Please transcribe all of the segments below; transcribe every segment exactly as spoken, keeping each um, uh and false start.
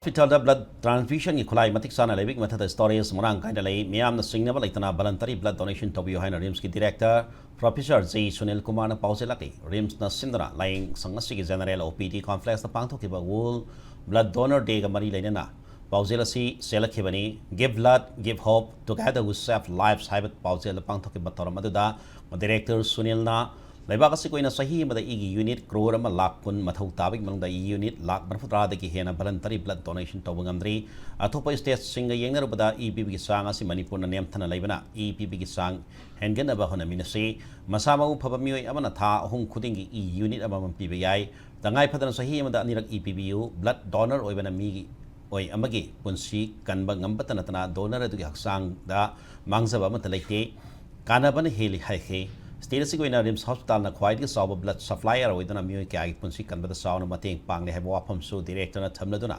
ꯍꯣꯁꯄꯤꯇꯥꯜꯗ ꯕ꯭ꯂꯗ ꯇ꯭ꯔꯥꯟꯁꯐ꯭ꯌꯨꯖꯟꯒꯤ ꯈꯨꯠꯂꯥꯏ ꯃꯇꯤꯛ ꯆꯥꯅ ꯂꯩꯕꯒꯤ ꯃꯊꯛꯇ ꯁ꯭ꯇꯣꯔꯦꯖ ꯃꯔꯥꯡ ꯀꯥꯏꯅ ꯂꯩ꯫ ꯃꯤꯌꯥꯝꯅ ꯆꯤꯡꯅꯕ ꯂꯩꯇꯅ ꯚꯣꯂꯟꯇꯔꯤ ꯕ꯭ꯂꯗ ꯗꯣꯅꯦꯁꯟ ꯇꯧꯕꯤꯌꯨ ꯍꯥꯏꯅ ꯔꯤꯝꯁꯀꯤ ꯗꯤꯔꯦꯛꯇꯔ ꯄ꯭ꯔꯣꯐꯦꯁꯔ ꯖꯤ ꯁꯨꯅꯤꯜ ꯀꯨꯃꯥꯔꯅ ꯄꯥꯎꯖꯦꯜꯂꯛꯂꯤ꯫ ꯔꯤꯝꯁꯅ ꯁꯤꯟꯗꯨꯅ ꯂꯥꯏꯌꯦꯡ ꯁꯪ ꯑꯁꯤꯒꯤ ꯖꯦꯅꯔꯦꯜ ꯑꯣ ꯄꯤ ꯗꯤ ꯀꯣꯝꯄ꯭ꯂꯦꯛꯁꯇ ꯄꯥꯡꯊꯣꯛꯈꯤꯕ ꯋꯥꯔꯜꯗ ꯕ꯭ꯂꯗ ꯗꯣꯅꯔ ꯗꯦꯒ ꯃꯔꯤ ꯂꯩꯅꯅ ꯄꯥꯎꯖꯦꯜ ꯑꯁꯤ ꯆꯦꯜꯂꯛꯈꯤꯕꯅꯤ꯫ Give blood, give hope, together we save lives ꯍꯥꯏꯕ ꯄꯥꯎꯖꯦꯜꯗ ꯄꯥꯡꯊꯣꯛꯈꯤꯕ ꯊꯧꯔꯝ ꯑꯗꯨꯗ ꯗꯤꯔꯦꯛꯇꯔ ꯁꯨꯅꯤꯜꯅ ꯂꯩꯕꯥꯛ ꯑꯁꯤꯒꯤ ꯑꯣꯏꯅ ꯆꯍꯤ ꯑꯃꯗ ꯏꯒꯤ ꯌꯨꯅꯤꯠ ꯀ꯭ꯔꯣꯔ ꯑꯃ ꯂꯥꯈ ꯀꯨꯟ ꯃꯊꯧ ꯇꯥꯕꯒꯤ ꯃꯅꯨꯡꯗ ꯏ ꯌꯨꯅꯤꯠ ꯂꯥꯈ ꯃꯔꯤꯐꯨꯇꯔꯥꯗꯒꯤ ꯍꯦꯟꯅ ꯚꯣꯂꯟꯇꯔꯤ ꯕ꯭ꯂꯗ ꯗꯣꯅꯦꯁꯟ ꯇꯧꯕ ꯉꯝꯗ꯭ꯔꯤ꯫ ꯑꯇꯣꯞꯄ ꯁ꯭ꯇꯦꯠꯁꯤꯡꯒ ꯌꯦꯡꯅꯔꯨꯕꯗ ꯏ ꯄꯤꯕꯒꯤ ꯆꯥꯡ ꯑꯁꯤ ꯃꯅꯤꯄꯨꯔꯅ ꯅꯦꯝꯊꯅ ꯂꯩꯕꯅ ꯏ ꯄꯤꯕꯒꯤ ꯆꯥꯡ ꯍꯦꯟꯒꯠꯅꯕ ꯍꯣꯠꯅꯃꯤꯟꯅꯁꯤ꯫ ꯃꯁꯥ ꯃꯎ ꯐꯕ ꯃꯤꯑꯣꯏ ꯑꯃꯅ ꯊꯥ ꯑꯍꯨꯝ ꯈꯨꯗꯤꯡꯒꯤ ꯏ ꯌꯨꯅꯤꯠ ꯑꯃꯃꯝ ꯄꯤꯕ ꯌꯥꯏ꯫ ꯇꯉꯥꯏ ꯐꯗꯅ ꯆꯍꯤ ꯑꯃꯗ ꯑꯅꯤꯔꯛ ꯏ ꯄꯤꯕꯤꯌꯨ꯫ ꯕ꯭ꯂꯗ ꯗꯣꯅꯔ ꯑꯣꯏꯕꯅ ꯃꯤꯒꯤ ꯑꯣꯏ ꯑꯃꯒꯤ ꯄꯨꯟꯁꯤ ꯀꯟꯕ ꯉꯝꯕꯇ ꯅꯠꯇꯅ ꯗꯣꯅꯔ ꯑꯗꯨꯒꯤ ꯍꯛꯆꯥꯡꯗ ꯃꯥꯡꯖꯕ ꯑꯃꯠꯇ ꯂꯩꯇꯦ꯫ ꯀꯥꯟꯅꯕꯅ ꯍꯦꯜꯂꯤ ꯍꯥꯏꯈꯤ꯫ ꯁ꯭ꯇꯦꯠ ꯑꯁꯤꯒꯤ ꯑꯣꯏꯅ ꯔꯤꯝꯁ ꯍꯣꯁꯄꯤꯇꯥꯜꯅ ꯈ꯭ꯋꯥꯏꯗꯒꯤ ꯆꯥꯎꯕ ꯕ꯭ꯂꯗ ꯁꯄ꯭ꯂꯥꯏꯌꯔ ꯑꯣꯏꯗꯨꯅ ꯃꯤꯑꯣꯏ ꯀꯌꯥꯒꯤ ꯄꯨꯟꯁꯤ ꯀꯟꯕꯗ ꯆꯥꯎꯅ ꯃꯇꯦꯡ ꯄꯥꯡꯂꯦ ꯍꯥꯏꯕ ꯋꯥꯐꯝꯁꯨ ꯗꯤꯔꯦꯛꯇꯔꯅ ꯊꯝꯂꯗꯨꯅ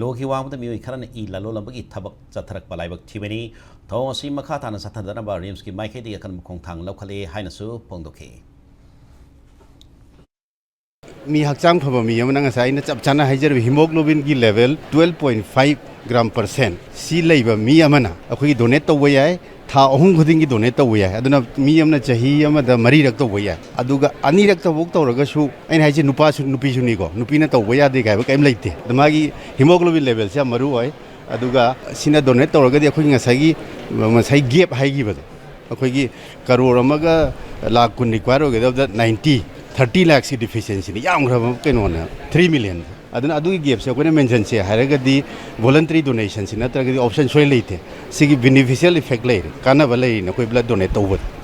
ꯂꯣꯒꯤ ꯋꯥꯡꯃꯗ ꯃꯤꯑꯣꯏ ꯈꯔꯅ ꯏ ꯂꯂꯣꯜꯂꯝꯕꯒꯤ ꯊꯕꯛ ꯆꯠꯊꯔꯛꯄ ꯂꯥꯏꯕꯛ ꯊꯤꯕꯅꯤ꯫ ꯊꯧꯑꯣꯡ ꯑꯁꯤ ꯃꯈꯥ ꯇꯥꯅ ꯆꯠꯊꯗꯅꯕ ꯔꯤꯝꯁꯀꯤ ꯃꯥꯏꯀꯩꯗꯒꯤ ꯑꯀꯟꯕ ꯈꯣꯡꯊꯥꯡ ꯂꯧꯈꯠꯂꯦ ꯍꯥꯏꯅꯁꯨ ꯐꯣꯡꯗꯣꯛꯈꯤ꯫ ꯃꯤ ꯍꯛꯆꯥꯡ ꯐꯕ ꯃꯤ ꯑꯃꯅ ꯉꯁꯥꯏ ꯑꯩꯅ ꯆꯞ ꯆꯥꯅ ꯍꯥꯏꯖꯔꯤꯕ hemoglobinꯒꯤ level twelve point five gram percent ꯁꯤ ꯂꯩꯕ ꯃꯤ ꯑꯃꯅ ꯑꯩꯈꯣꯏꯒꯤ ꯗꯣꯅꯦꯠ ꯇꯧꯕ ꯌꯥꯏ꯫ ꯊꯥ ꯑꯍꯨꯝ ꯈꯨꯗꯤꯡꯒꯤ ꯗꯣꯅꯦꯠ ꯇꯧꯕ ꯌꯥꯏ꯫ ꯑꯗꯨꯅ ꯃꯤ ꯑꯃꯅ ꯆꯍꯤ ꯑꯃꯗ ꯃꯔꯤꯔꯛ ꯇꯧꯕ ꯌꯥꯏ꯫ ꯑꯗꯨꯒ ꯑꯅꯤꯔꯛ ꯇꯧꯕ ꯇꯧꯔꯒꯁꯨ ꯑꯩꯅ ꯍꯥꯏꯁꯦ ꯅꯨꯄꯥꯁꯨ ꯅꯨꯄꯤꯁꯨꯅꯤꯀꯣ, ꯅꯨꯄꯤꯅ ꯇꯧꯕ ꯌꯥꯗꯦ ꯀꯥꯏꯕ ꯀꯔꯤꯝ ꯂꯩꯇꯦ꯫ ꯑꯗ ꯃꯥꯒꯤ hemoglobin levelꯁꯦ ꯌꯥꯝ ꯃꯔꯨ ꯑꯣꯏ꯫ ꯑꯗꯨꯒ ꯁꯤꯅ ꯗꯣꯅꯦꯠ ꯇꯧꯔꯒꯗꯤ ꯑꯩꯈꯣꯏꯒꯤ ꯉꯁꯥꯏꯒꯤ, ꯉꯁꯥꯏ gap ꯍꯥꯏꯈꯤꯕꯗꯣ, ꯑꯩꯈꯣꯏꯒꯤ ꯀꯔꯣꯔ ꯑꯃꯒ ꯂꯥꯈ ꯀꯨꯟ require ꯑꯣꯏꯒꯗꯕꯗ ninety, thirty lakhꯁꯤ deficiencyꯅꯤ, ꯌꯥꯝꯈ꯭ꯔꯕ ꯀꯩꯅꯣꯅꯦ, three million꯫ ꯑꯗꯨꯅ ꯑꯗꯨꯒꯤ gapꯁꯦ ꯑꯩꯈꯣꯏꯅ ꯃꯦꯟꯁꯤꯟꯁꯦ ꯍꯥꯏꯔꯒꯗꯤ voluntary donationꯁꯤ ꯅꯠꯇ꯭ꯔꯒꯗꯤ option ꯁꯣꯏ ꯂꯩꯇꯦ꯫ ꯁꯤꯒꯤ beneficial effect ꯂꯩꯔꯦ, ꯀꯥꯟꯅꯕ ꯂꯩꯔꯤꯅꯦ ꯑꯩꯈꯣꯏ blood donate ꯇꯧꯕꯗ꯫